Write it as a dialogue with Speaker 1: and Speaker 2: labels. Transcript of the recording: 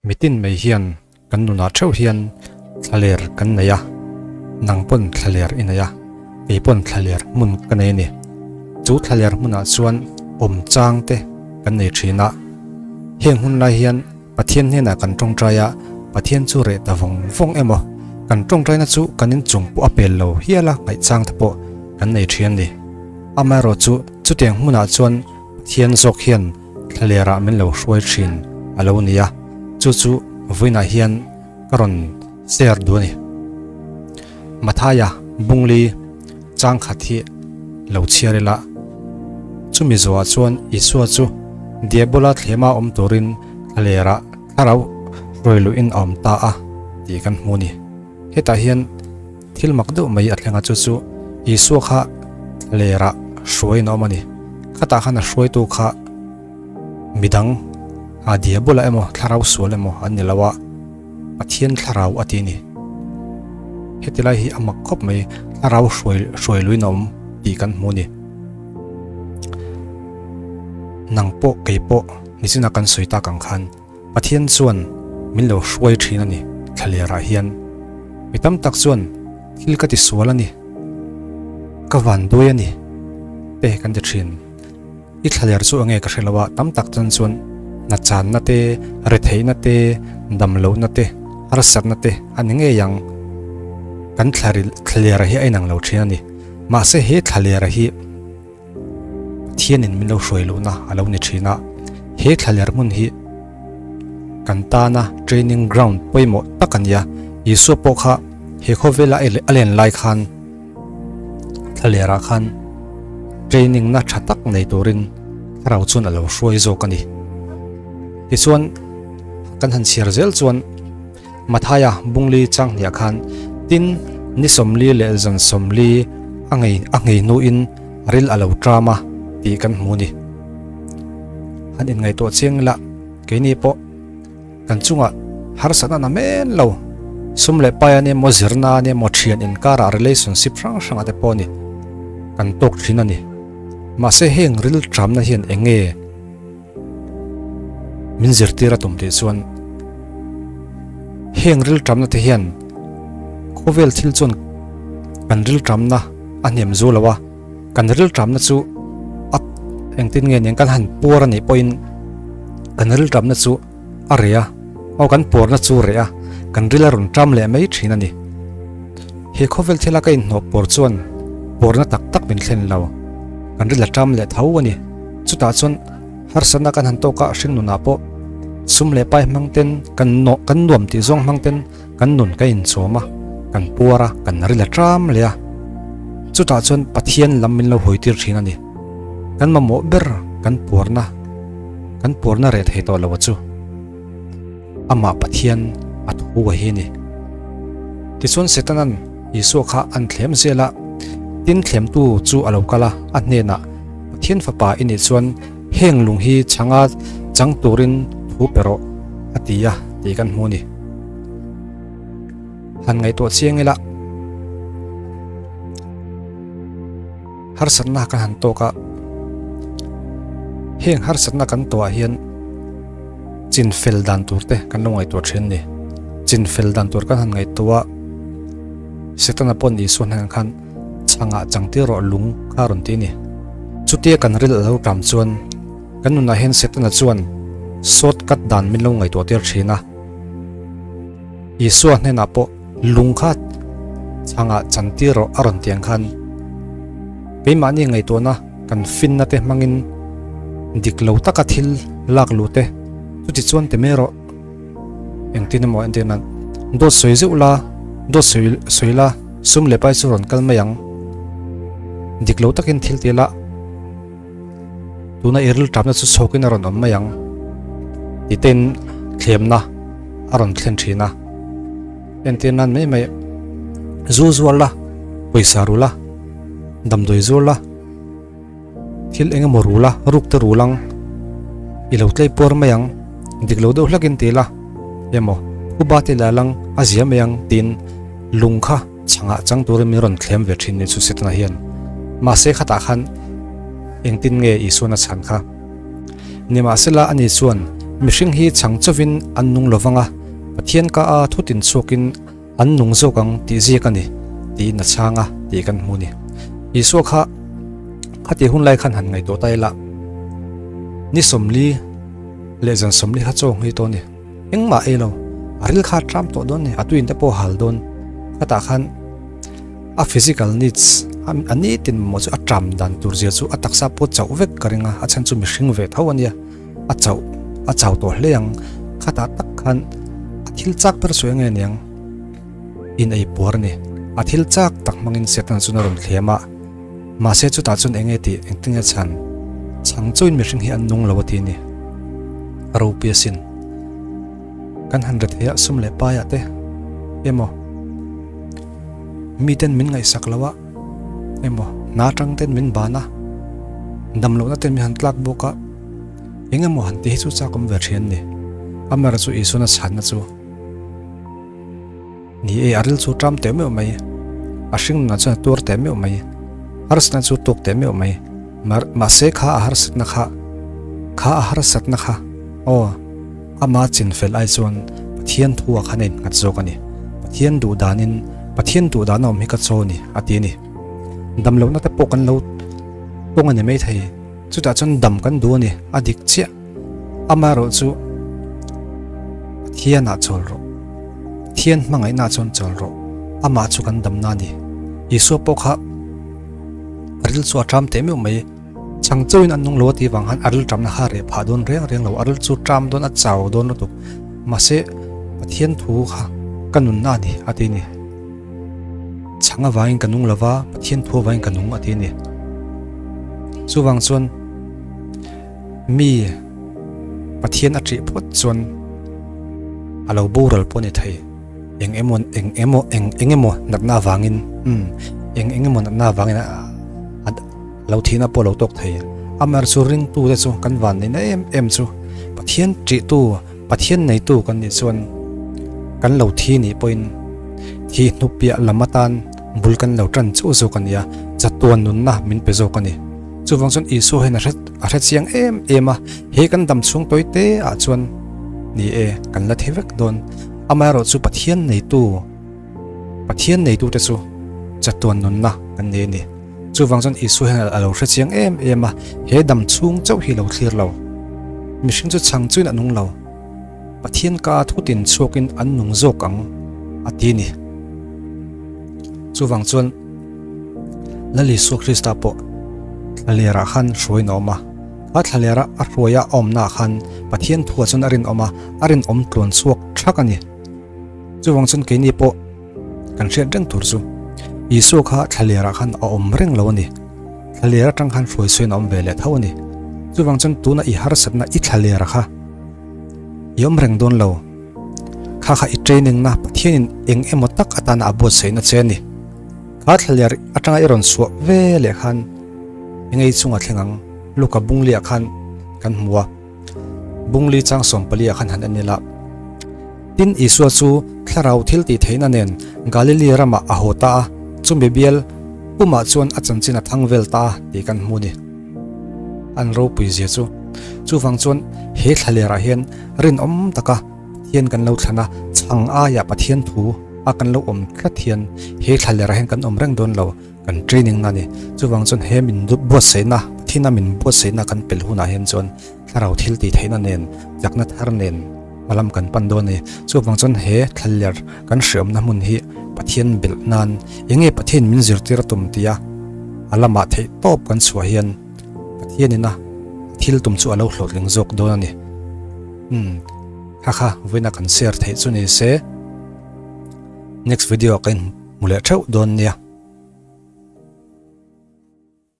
Speaker 1: Mitin mai hian kan nunah theuh hian thlaler kan nei a, nang pawn thlaler i nei a, kei pawn thlaler hmun ka nei a ni. Chu thlaler hmunah chuan awm chang te kan nei thin a, heng hun lai hian Pathian hnenah kan tawngtai a, Pathian chu reh ta vawng vawng emaw, kan tawngtaina chu kan inchung pawh a pel lo hial a ngaihchang te pawh kan nei thin a ni. Amaherawhchu chutiang hmunah chuan Pathian zawk hian Thlalerah min lo hruai thin a lo ni a, chu chu vawiinah hian ka rawn share duh a ni. Mathaia Bungli chang khat hi lo chhiar ila, chumi zawhah chuan Isua chu Diabola thlema awm turin thlalerah thlarau hruai luhin a awm ta a tih kan hmu a ni. Hetah hian thil mak deuh mai a thleng a, chu chu Isua kha thlalerah hruaiin a awm a ni. Khatah khan a hruaitu kha midang a diabola emaw thlarau sual emaw an ni lo a, Pathian thlarau a ti a ni. Heti lai hi a mak khawp mai, thlarau hruai hruai luin a awm tih kan hmu a ni. Nang pawh kei pawh nichina kan sawi tak ang khan Pathian chuan min lo hruai thin a ni thlalerah hian. Mi tam tak chuan thil ka ti sual a ni, ka van duai a ni te kan ti thin. I thlaler chu enge ka hre lo a, tam tak chan chuan hna channa te, retheihna te, damlohna te, harsatna te a ni ngei ang. Kan thlalera hi a inang lo thin a ni. Mahse he thlalera hi. Pathianin min lo hruai lohna a lo ni thin a, he thlaler hmun hi kan tana training ground pawimawh tak a ni a, Isua pawh kha he khawvela a len lai khan thlalerah khan training na tha tak nei turin thlarau chuan a lo hruai zawk a ni. Tichuan kan han chhiar zel chuan Mathaia Bungli changhniah khan tin ni 40 leh zan 40 a ngei a nghei hnuin ril a lo ṭam a tih kan hmu ni. Han inngaihtuah chiang ila keini pawh kan chungah harsatna na men lo sum leh pai a ni emaw zirna a ni emaw thian inkarah relationship hrang hrangah te pawh ni kan tawk thin a ni. Mahse heng ril ṭamna hian eng nge Min zirtir a tum tih chuan heng rilṭamna te hian khawvel thil chuan kan rilṭamna a hnem zu lo a, kan rilṭamna chu a engtin nge nen kan han puar a nih pawhin kan rilṭamna chu a reh a, aw kan puarna chu a reh a, kan ril a rawn ṭam leh mai ṭhin a ni. He khawvel thila ka inhnawh puar chuan puarna tak tak min thlen lo, kan ril a ṭam leh tho a ni. Chutah chuan harsatna kan han tawk a, hringnunah pawh sum leh pai hmang ten kan nawh kan nuam tih zawng hmang ten kan nun kan inchawm a, kan puar a, kan ril a ṭam leh a. Chutah chuan Pathian lam min lo hawi tir ṭhin a ni. Kan mamawh ber kan puarna, kan puarna reh thei tawh lo a chu amah Pathian a thu a hi a ni. Tichuan Setanan Isua kha an thlem zel a, tin thlemtu chu a lo kal a, a hnenah, Pathian fapa i nih chuan heng lung hi chhanga chang turin thu pe rawh a ti a tih kan hmu a ni. Han ngaihtuah chiang ila. Harsatna kan han tawk a, heng harsatna kan tawhah hian chin fel dan tur te kan lo ngaihtuah thin a ni. Chin fel dan tur kan han ngaihtuah a, Setana pawn Isua hnenah khan chhangah changtir rawh lung kha a rawn ti a ni. Chutia kan ril a lo ṭam chuan kan nunah hian Setana chuan short cut dan min lo ngaihtuah tir thin a. Isua hnenah pawh lung kha chhangah chantir rawh a rawn ti ang khan keimahni ngaihtuahna kan finna te hmangin dik lo taka thil lak luh te chuti chuan ti mai rawh engtin emaw entir nan dawt sawi zeuh la dawt sawi sawi la sum leh pai chu rawn kal mai ang dik lo takin thil ti la Tuna i rilṭamna chu chhawkin a rawn awm mai ang ti tein thlemna a rawn thlen thin a. Entir nan mai mai zu zuar la, pawisa ru la, damdawi zuar la, thil eng emaw ru la, ruk te ru lang, i lo tlei puar mai ang, dik lo deuh hlakin ti la emaw phuba te la lang a zia mai ang tiin lung kha Chhangah chang turin min rawn thlem ve thin ni chu Setana hian. Mahse khatah khan engtin nge Isuan a chhan kha? Nimahsela ani chuan Mihring hi chhang chauhin an nung lo vang a, Pathian ka a thutin chhuakin an nung zawk ang tih ziak a ni, tiin a chhang a tih kan hmu a ni. Isua kha khati hun lai khan han ngaihtuah ta ila, ni 40 leh zan 40 kha chaw nghei tawh a ni. Engmah ei lo, a ril kha a tram tawh dawn a ni, a tuin te pawh a hal dawn. Khatah khan a physical needs a nitin mamawh chu a tram dan tur zia chu a taksa pawh chauh vek ka ring a, a chhan chu mihring ve tho a nia. A chauh, a chau tawh hle ang. Khatah tak khan a thil chak ber chu eng nge niang? In ei puar a ni. A thil chak tak hmangin Setana chuan a rawn thlem a. Mahse chutah chuan eng nge tih engtin nge chhan? Chhang chauhin mihring hi an nung lo a ti a ni. A ropui asin. Kan han rethei a sum leh paiah te emaw miten min ngaihsak lo a emaw hna atang ten min ban a, dam lohna ten min han tlak bawk a. Eng emaw han tih hi chu chak awm ve thin a ni. Amaherawhchu chu Isuana chhanna chu ni e, a ril chu ṭam teh meuh mai, a hring nunah chuan a tuar teh meuh mai, harsatna chu tuk teh meuh mai, mahse kha a harsatna kha, kha a harsatna kha, aw, ama chinfel ai chuan Pathian thu ah khan a innghat zawk a ni. Pathian duh danin, Pathian duh dana awm hi ka chaw a ni, a ti a ni. Damlohna te pawh kan lo tawng a ni maithei. Chutah chuan dam kan duh a ni, a dik chiah. Amaherawh chu Pathianah chawl rawh. Pathian hmangaihnaah chuan chawl rawh. Amah chu kan damna a ni. Isua pawh kha a ril chu a ṭam teh meuh mai. Chhang chauhin an nung lo a tih vang khan a ril ṭamna kha a reh phah dawn reng reng lo. A ril chu ṭam dawn, a chau dawn lutuk. Mahse, Pathian thu kha ka nunna a ni a ti a ni. Chhang avangin ka nung lova, Pathian thu avangin ka nung a ti a ni. Chuvang chuan mi Pathian a ṭih phawt chuan a lo boral pawh a ni thei. Eng emaw eng emaw eng eng emaw natna avangin umm eng eng emaw natna avangin a lo thihna pawh a lo tawk thei. Amaherawhchu chu ringtute chu kan vanneihna em em chu Pathian ṭihtu Pathian neitu kan nih chuan kan lo thi nih pawhin thi hnu piah lam atan bul kan lo tan chauh zawk a ni a, chatuan nunna min pe zawk a ni. Chuvang chuan Isua hian a hre a hre chiang em em a, he kan dam chhung tawi te ah chuan ni e, kan la thi vek dawn. Amaherawh chu Pathian neitu, Pathian neitu te chu chatuan nunna kan nei a ni. Chuvang chuan Isua hian a lo hre chiang em em a, he dam chhung chauh hi lo thlir lo. Mihring chu chhang chuin a nung lo. Pathian ka thutin chhuakin an nung zawk ang a ti ni. Chuvang chuan Lal Isua Krista pawh thlalerah khan hruaiin a awm a. Kha thlalera a hruaia a awmnaah khan Pathian thuah chuan a rinawm a, a rinawm tluan chhuak thak a ni. Chuvang chuan keini pawh Kan hriat reng tur chu Isua kha thlalerah khan a awm reng lo a ni. Thlaler atang khan hruaisuin a awm ve leh tho a ni. Chuvang chuan tuna i harsatna i thlalera kha i awm reng dawn lo. Kha kha i training na Pathianin eng emaw tak atana a buatsaihna che a ni. Kha thlaler atanga i rawn chhuah ve leh khan eng ei chunga thleng ang Luka Bungliah khan kan hmu a. Bungli chang 14 ah khan han en ila. Tin, Isua chu thlarau thil tih theihna nen Galili ramah a haw ta a, chumi bial pumah chuan a chanchin a thang vel ta a tih kan hmu a ni. An ropui zia chu. Chuvang chuan he thlalerah hian rinawm taka Pathian kan lo thlan a, chhang aiah Pathian thu a kan lo awm tlat hian he thlalerah hian kan awm reng dawn lo. Kan training na ni. Chuvang chuan he min buatsaihna, Pathiana min buatsaihna kan pel hunah hian chuan thlarau thil tih theihna nen, chakna thar nen hmalam kan pan dawn a ni. Chuvang chuan he thlaler kan hreawmna hmun hi Pathian belh nan eng nge Pathian min zirtir a tum tia a lamah theih tawp kan chhuah hian Pathianin a thil tum chu a lo hlawhtling zawk dawn a ni. Umm, kha kha vawiina kan share theih chu ni se. Next video ah ka inhmu leh theuh dawn nia.